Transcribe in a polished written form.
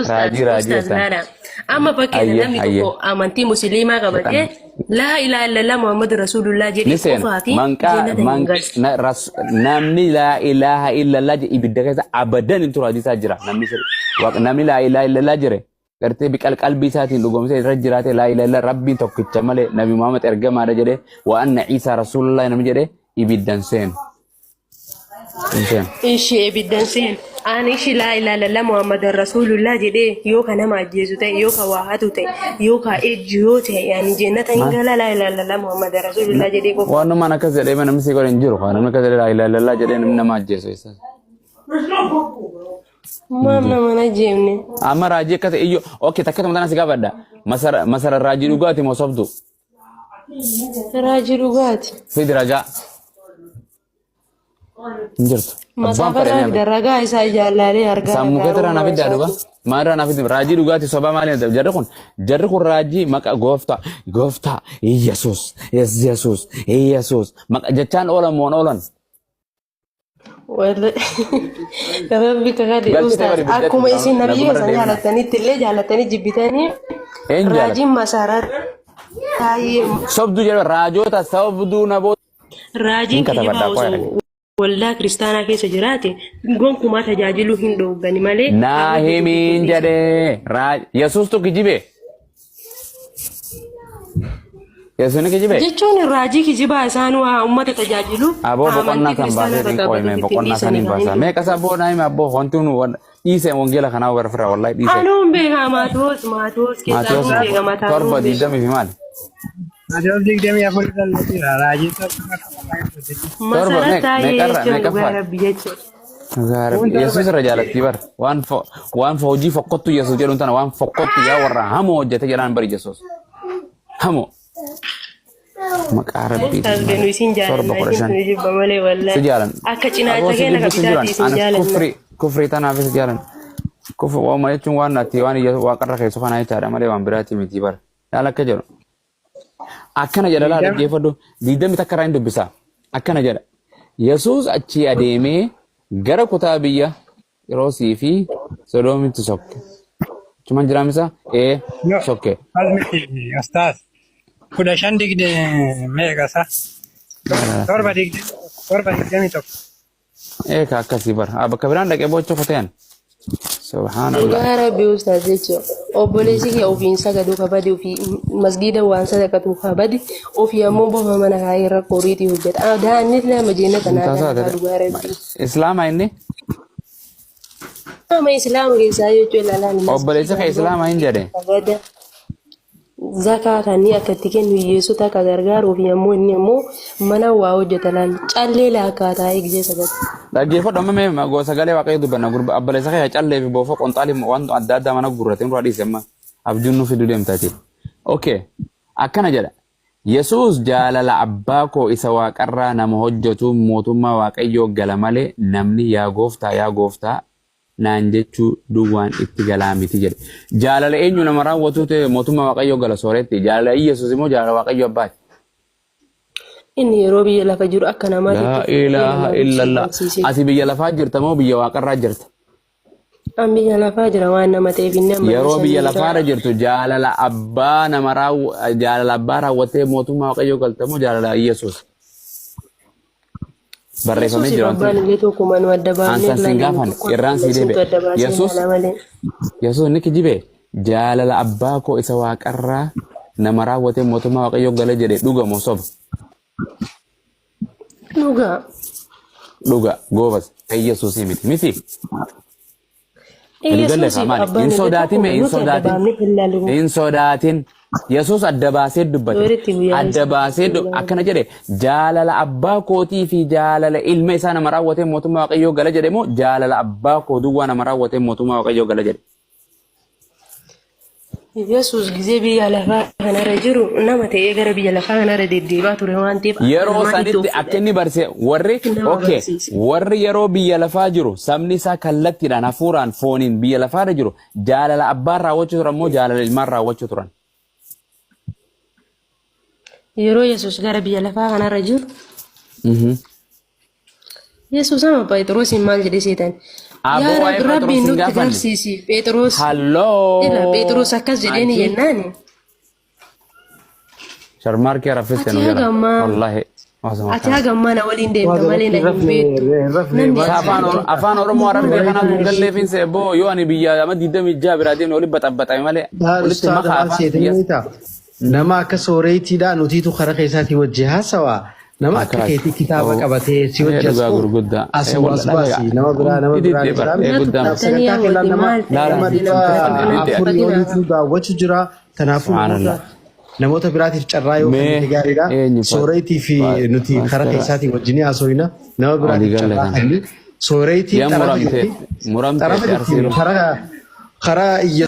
Ustaaz, Raajii raajii ustaaz jettan. laala. Amma fakkeenya Ayyee namni ayyee. tokko amantii musliimaa qabatee Seexan. laa ilaaha illallah Muhammadu Rasuulullah Ni jedhee seena. qofaa fi Manqaa jannata hin man galu. na, ras, namni laa ilaaha illallah jedhe ibidda keessa abadan hin turu hadiisaa jira. Namni sirri. Waaq namni laa ilaaha illallah jedhe gartee biqal qalbii isaatiin dhugoomsee irra jiraate laa ilaaha illallah rabbiin tokkicha malee nabi Muhammad ergamaadha jedhe wa anna Iisaa rasuulullah namni jedhe ibiddan seenu. Hin seenu. Ishi ibiddan seen. Ani ishi laa ilaaha illallah Muhammadan Rasuulullah jedhee yoo ka nama ajjeesu ta'e yoo ka waa hatu ta'e yoo ka ejju yoo ta'e yani jannata hin Maal? gala laa ilaaha illallah Muhammadan Rasuulullah jedhee qofa. Waanuma akkas jedhee namni si godhe hin jiru. Namni akkas jedhee laa ilaaha illallah jedhee namni nama ajjeesu eessa? Maam nama na jeemne. Amma raajii akka ta'e iyyuu okay takka tuma tana si gaafadha. Masara masara raajii dhugaati moo sobdu? Raajii dhugaati. Fidi ragaa. Hin jirtu. Abbaan Masaafa fedhe irraa ni fida ragaa isaa ijaallaalee argaa Sammuu ragaa keetirraa naaf roobaa fiddaa duba. isaati. Maalirraa naaf fiddi? Raajii dhugaati sobaa maali? Jarri kun jarri kun raajii maqa gooftaa gooftaa Iyyasuus Yesuus Iyyasuus maqa jechaan oolan moon oolan. Rabbi kakadhe Galchite ustaaz bari biddatti akkuma isin nabiyyi naguma irra keessan deemna. jaalattanitti illee jaalatanii jibbitanii Eenyu jaalata? raajiin masarat taayee Sobduu jedhama raajoota sobduu naboota. raajiin Hin kijibaa katabadhaa qoya osoo dhage. waldaa kiristaanaa keessa jiraate gonkumaa tajaajiluu hin dhooggani malee Naa haa hojjetu himiin dhiisan. jedhee Yesuustu kijibe. Yesuus ni kijibee? Jechuun raajii kijibaa isaan waa uummata tajaajilu Aboo haa boqonnaa amantii san kiristaanaa baasee hin bakka qoyme bakka ittiin boqonnaa dhiisanii saniin kan hin baasa. Meeqa isaa boo naa hime abboo wanti nu dhiisee wangeela kanaa gara firraa wallahi dhiisee. Anuun beekaa Maatewos Maatewos keessaa Maatewos anuun beeka mataa torba anuun beeka. digdamii fi maali? Maatewos 24 irra jira. Raajii torba Torba Masarat meeqa taa'ee meeqarra jechuun dhugaa meeqaffaa? rabbi jechuudha. Dhugaa rabbi. Yesuus irra jaalattii bar waan waan hojii fokkottu Yesuus jedhuun tana waan fokkottu yaa warra hamoo hojjete jedhaan bari Yesuus. Hamoo. Maqaa rabbiitiin Ustaaz benu malee. isin Torba jaalanna kudha isin shan. tuni jibba malee Si wallahi. jaalan. Akka Aboo cinaacha si keenya jibbu sin jiran. kabitaatti isin Ana jaalanna. kufri kufrii tanaafis jaalan. Kufri waama jechuun waan ati waan waaqarra keessu kana jechaadha malee waan biraati miti bara. Laala akka jedhu. Akkana jedha laa 20 dhaggeeffadhu. Digdami takka irraa hin dubbisa. Akkana jedha. Yesuus achii adeemee gara kutaa biyya Xiroosii fi Sodoomitti sokke. Achumaan jiraamisa? Ee No, sokke. as miti ustaaz. 15 digde meeqa isa? Torba digde torba 21. Ee ka akkasii bara. Ah, bakka biraan dhaqee boocha kuteen. Subhaanallah. Dhugaa rabbi ustaaz jechuun obboleessi kee ofiin sagaduu ka bade ofii masgiida waan sadaqatu ka bade ofii ammoo bofa mana kaayee rakkoo horiitii hojjeta. Ah, Daa'imni nama jeena tanaa Taasaa kana ta'e. dhugaa rabbi. Islaama inni? Nama islaama keessaa jechuun ilaalaan Obboleessi masgiida kee islaama hin jedhe. sagada. Zakaa kan inni akka itti kennu hiyyeessota akka gargaaruuf yommuu inni immoo mana waa hojjeta laal callee laakkaa taa'ee gisee sagadu. Dhaggeeffadhu amma mee gosa sagalee waaqayyo dubbanna gurba obboleessa kee callee fi boofa qonxaalii waan adda addaa mana gurrate nurraa dhiise amma abjuun nu fiduu deemtaati. Okay akkana jedha Yesuus jaalala abbaa koo isa waaqarraa nama hojjetuun mootummaa waaqayyoo gala malee namni yaa gooftaa yaa gooftaa naan jechuu duwwaan itti galaa miti jedhe. Jaalala eenyu nama raawwatuu ta'e mootummaa Waaqayyoo gala sooretti. Jaalala Iyyasuus immoo jaalala Waaqayyo Abbaati. Inni yeroo biyya lafa jiru akka namaatti Laa itti fufee ilaaha nama ibsuu illallah. barsiisee. Ati biyya lafaa jirta moo biyya waaqarraa jirta? An biyya lafaa jira waan nama ta'eef inni amma Yeroo samii biyya irra lafaarra jirtu jaalala abbaa nama jaalala abbaa raawwattee mootummaa Waaqayyoo galta moo jaalala Iyyasuus? Barreeffamee Yesuusiif jira wanti abbaan illee tokkuma nu adda baafnee Ansan sin ilaalle nu gaafan tokko irraan sii isintu deebi'e. adda baasee Yesuus ilaala malee. Yesuus ni kijibe jaalala abbaa koo isa waaqarraa nama raawwatee mootummaa waaqayyoo gala jedhe dhuga moo soba? Dhugaa. Dhuga goobas kan Yesuusii miti miti. Walii galle Yesuusiif maali? abbaan Hin illee sodaatin tokkuma mee hin nuti adda sodaatin. baafnee hin ilaallu. Hin sodaatin. Yesuus adda baasee dubbate. Walitti guyyaa Adda isa baasee akkana jedhe jaalala abbaa kootii fi jaalala ilma isaa nama raawwatee mootummaa waaqayyoo gala jedhe moo jaalala abbaa koo duwwaa nama raawwatee mootummaa waaqayyoo gala jedhe. Yesuus gizee biyya lafaa kanarra jiru nama ta'ee gara biyya lafaa kanarra deddeebi'aa ture waan ta'eef akka Yeroo namaatti sanitti of akka inni barse warri nama okay barsiise. warri yeroo biyya lafaa jiru sabni isaa kallattiidhaan hafuuraan fooniin biyya lafaarra jiru jaalala abbaan raawwachuu turan moo jaalala ilmaan raawwachuu turan. Yeroo Yesuus gara biyya lafaa kanarra jiru Yesuus ama Phexrosiin maal jedhe seetan? Aboo Yaa waa'ee Rabbi Phexros rabbiin hin nutti gaafanne. garsiisi Phexros. Halloo. Ila Phexros akkas jedheeni Anchi jennaani. sharmaarkee raffiste Ati nu haga jala. ammaa Wallaahi. Osuma ati kana. haga ammaa na waliin deemta Waaqa malee lakki na hin rafne beektu. hin rafne Namni maal ati si Afaan arge afaan Oromoo Harargee kanaatu hin galleefin seeboo yoo ani biyya ama 26 biraa deemne walitti baxabbaxame malee Daal walitti ustaada makaa maal afaan seetanii biyya beektaa? Nama akka sooreetiidha nutiitu karaa keessaatii wajji haasawaa. Nama akka akkaati. keetii kitaaba qabatee si Ee wajji as dhugaa ka'u gurguddaa. Ee asuma walla as baasi dhagaa. nama biraa nama Hundi biraa ni diddee bar. jira. Ee na guddaa Kanaaf tuffatanii sagantaa hawwate keellaan nama maal ta'e Laala nama isin dhibba nama diddee afurii tuffatina. oliitu daawwachuu jira. Kanaafuu namoota Subhaanallah. namoota biraatiif carraa yoo Mee kennite gaariidha. eenyu Sooreetii fi nuti karaa paastera keessaatii wajjin haasofna. Nama walii biraatiif galle carraa kana. kenni. Sooreetiin Yaa xarafa muramtee jirti. muramtee Xarafa jirti arsiiru. karaa karaa iyya.